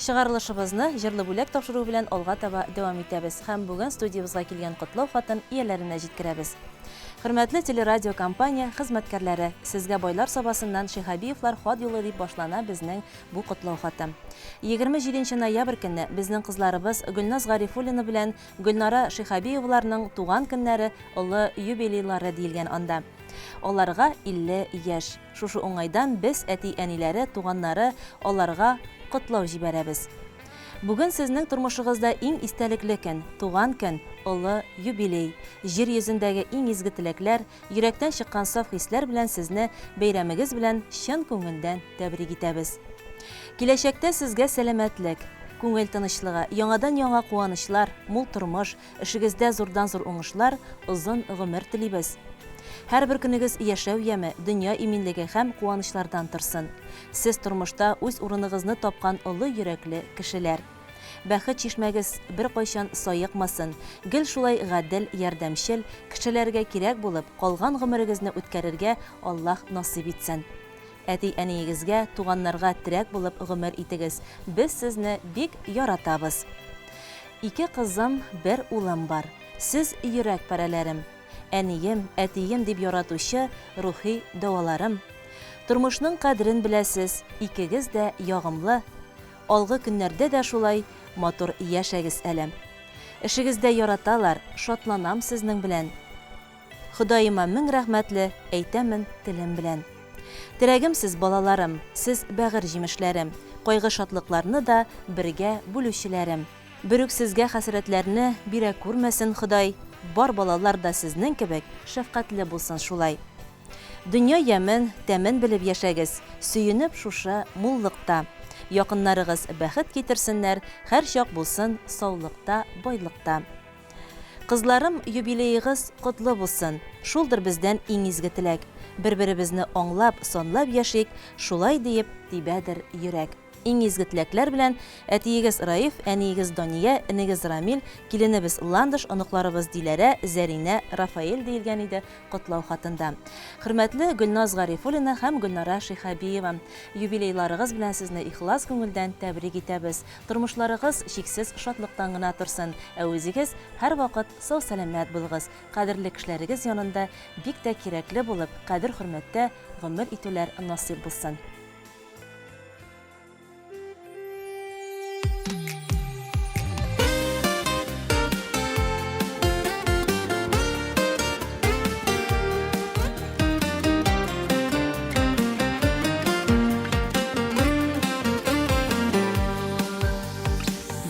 Чыгарылышыбызны җырлы бүләк тапшыруы белән алга таба дәвам итәбез һәм бүген студиябезгә килгән котлау хатын ияләренә җиткерәбез. Хөрмәтле телерадиокомпания хезмәткәрләре, сезгә Байлар Сабасыннан Шиһабиевлар хат юлы дип башлана безнең бу котлау хаты. 27 нче ноябрь көнне безнең кызларыбыз Гөлназ Гарифуллина белән Гөлнара Шиһабиеваларның туган көннәре, олы юбилейлары диелгән анда. Аларга 50 яшь. Шушы уңайдан без, әти-әниләре, туганнары, аларга котлау җибәрәбез. Бүген сезнең тормышыгызда иң истәлекле көн, туган көн, олы юбилей. Җир йөзендәге иң изге теләкләр, йөрәктән чыккан саф хисләр белән сезне бәйрәмегез белән чын күңелдән тәбрик итәбез. Киләчәктә сезгә сәламәтлек, күңел тынычлыгы, яңадан-яңа куанычлар, мул тормыш, эшегездә зурдан-зур уңышлар, озын гомер телибез. Һәрбер көнегез яшәү яме, дөнья иминлеге һәм куанычлардан торсын. Сез тормышта үз урыныгызны тапкан олы йөрәкле кешеләр. Бәхет чишмәгез беркайчан саекмасын, гел шулай гадел, ярдәмчел, кешеләргә кирәк булып, калган гомерегезне үткәрергә Аллаһ насыйп итсен. Әти-әниегезгә, туганнарга терәк булып гомер итегез, без сезне бик яратабыз. Ике кызым, бер улым бар. Сез йөрәк парәләрем. Әнием, әтием дип яратучы рухи дәваларым. Тормышның кадерен беләсез, икегез дә ягымлы. Алгы көннәрдә дә шулай матур яшәгез әле. Эшегездә яраталар, шатланам сезнең белән. Ходаема мең рәхмәтле, әйтәмен телем белән. Терәгем сез, балаларым, сез бәгырь җимешләрем, кайгы-шатлыкларны да бергә бүлүчеләрем. Берүк сезгә хәсрәтләрне бирә күрмәсен Ходай, бар балалар да сезнең кебек шәфкатьле булсын шулай. Дөнья ямен, тәмен белеп яшәгез, сөенеп шушы муллыкта. Якыннарыгыз бәхет китерсеннәр, һәрчак булсын саулыкта, байлыкта. Кызларым, юбилеегыз котлы булсын, шулдыр бездән иң изге теләк. Бер-беребезне аңлап, санлап яшик, шулай диеп тибәдер йөрәк. Иң изге теләкләр белән, әтиегез Раиф, әниегез Дания, энегез Рамил, киленебез Ландыш, оныкларыбыз Диләрә, Зәринә, Рафаэль, диелгән иде котлау хатында. Хөрмәтле Гөлназ Гарифуллина һәм Гөлнара Шиһабиева, юбилейларыгыз белән сезне ихлас күңелдән тәбрик итәбез. Тормышларыгыз чиксез шатлыктан гына торсын, ә үзегез һәрвакыт сау-сәламәт булыгыз, кадерле кешеләрегез янында бик тә кирәкле булып, кадер-хөрмәттә гомер итүләр насыйп булсын.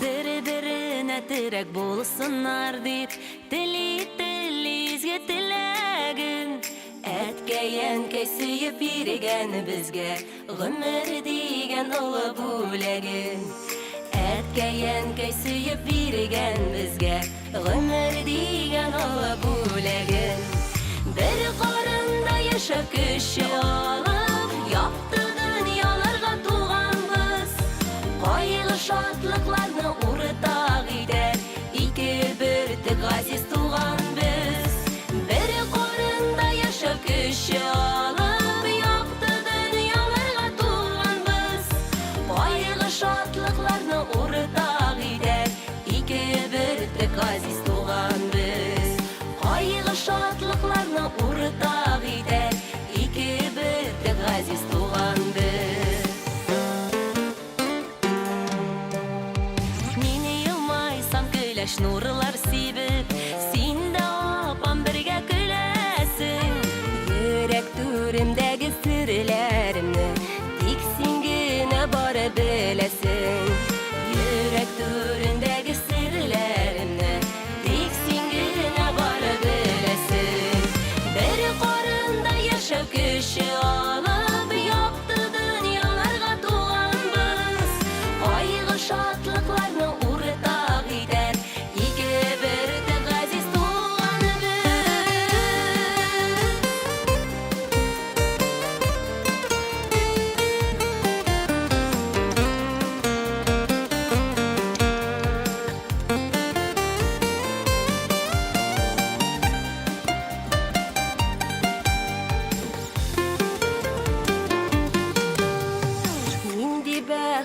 Бер-беренә терәк булсыннар дип, тели-тели изге теләген. Әткәй-әнкәй сөеп биргән безгә Гомер дигән олы бүләген. Әткәй-әнкәй сөеп биргән безгә Гомер дигән олы бүләген. Бер карында яшәп көч алып, Якты дөньяларга туганбыз. Кайгы-шатлыкларны уртак итәр, Ике бөртек газиз туган без. Бер карында яшәү көче алып, Якты дөньяларга туганбыз. Кайгы-шатлыкларны уртак итәр, Ике бөртек газиз туган без. Кайгы-шатлыкларны уртак итәр, Ике бөртек газиз туган без. Мин елмайсам, көләч нурлар сибеп, Син дә, апам, бергә көләсең. Йөрәк түремдәге серләремне Тик син генә бары беләсең. Йөрәк түрендәге серләремне Тик син генә бары беләсең. Бер карында яшәү көче алып, Якты дөньяларга туганбыз. Кайгы-шатлыкларны уртак итәр, Ике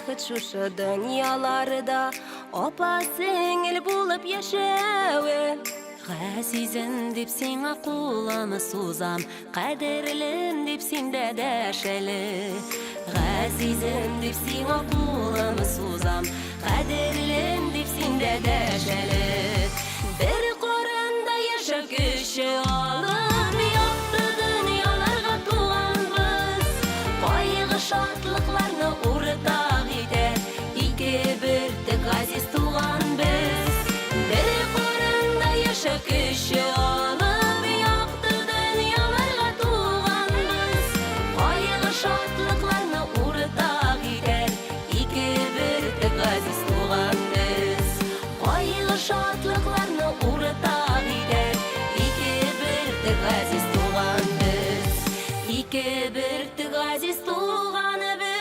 бәхет шушы дөньяларда Апа-сеңел булып яшәве. Газизем дип сиңа кулым сузам, Кадерлем дип син дә дәш әле. Газизем дип сиңа кулым сузам, Кадерлем дип син дә дәш әле. Бер карында яшәү көче алып, Якты дөньяларга туганбыз. Кайгы-шатлыкларны уртак итәр, Ике бөртек газиз туган без. Бер карында яшәү көче алып, Якты дөньяларга туганбыз. Кайгы-шатлыкларны уртак итәр, Ике бөртек газиз туган без. Кайгы-шатлыкларны уртак итәр, Ике бөртек газиз туган без. Ике бөртек газиз туган без.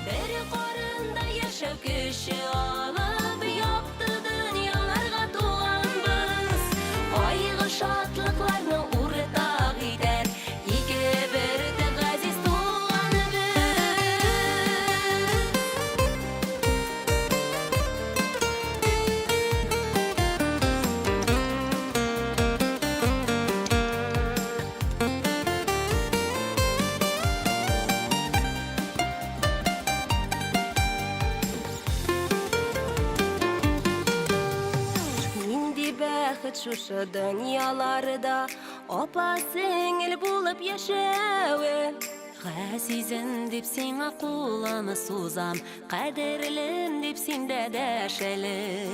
Бер карында яшәү көче алып, якты дөньяларга туганбыз. Кайгы-шатлыкларны уртак итәр, ике бөртек газиз туган без. Нинди бәхет шушы дөньяларда Апа-сеңел булып яшәве. Газизем дип сиңа кулым сузам, Кадерлем дип син дә дәш әле.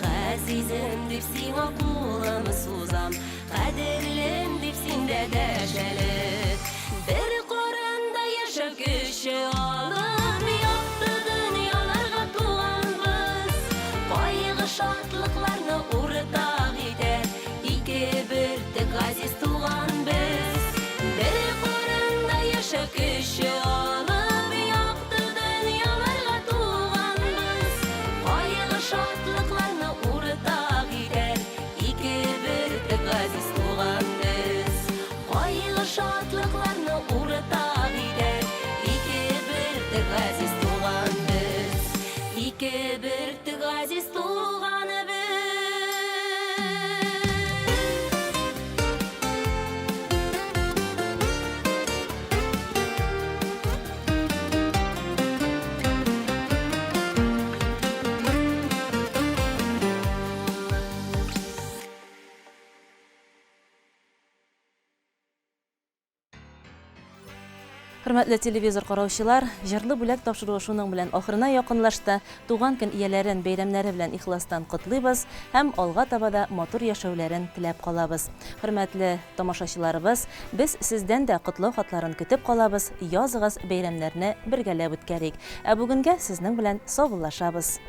Газизем дип сиңа кулым сузам, Кадерлем дип син дә дәш әле. Бер карында яшәү көче алып, Якты дөньяларга туганбыз. Кайгы-шатлыкларны уртак итәр, Ике бөртек газиз туган без. Бер карында яшәү көче алып, Якты дөньяларга туганбыз. Кайгы-шатлыкларны уртак итәр, Ике бөртек газиз туган без. Кайгы-шатлыкларны уртак итәр, Ике бөртек газиз туган без. Ике бөртек газиз туган без. Хөрмәтле телевизор караучылар, җырлы бүләк тапшыруы шуның белән ахырына якынлашты. Туган көн ияләрен бәйрәмнәре белән ихластан котлыйбыз һәм алга таба да матур яшәүләрен теләп калабыз. Хөрмәтле тамашачыларыбыз, без сездән дә котлау хатларын көтеп калабыз, языгыз, бәйрәмнәрне бергәләп үткәрик. Ә бүгенгә сезнең белән саубуллашабыз.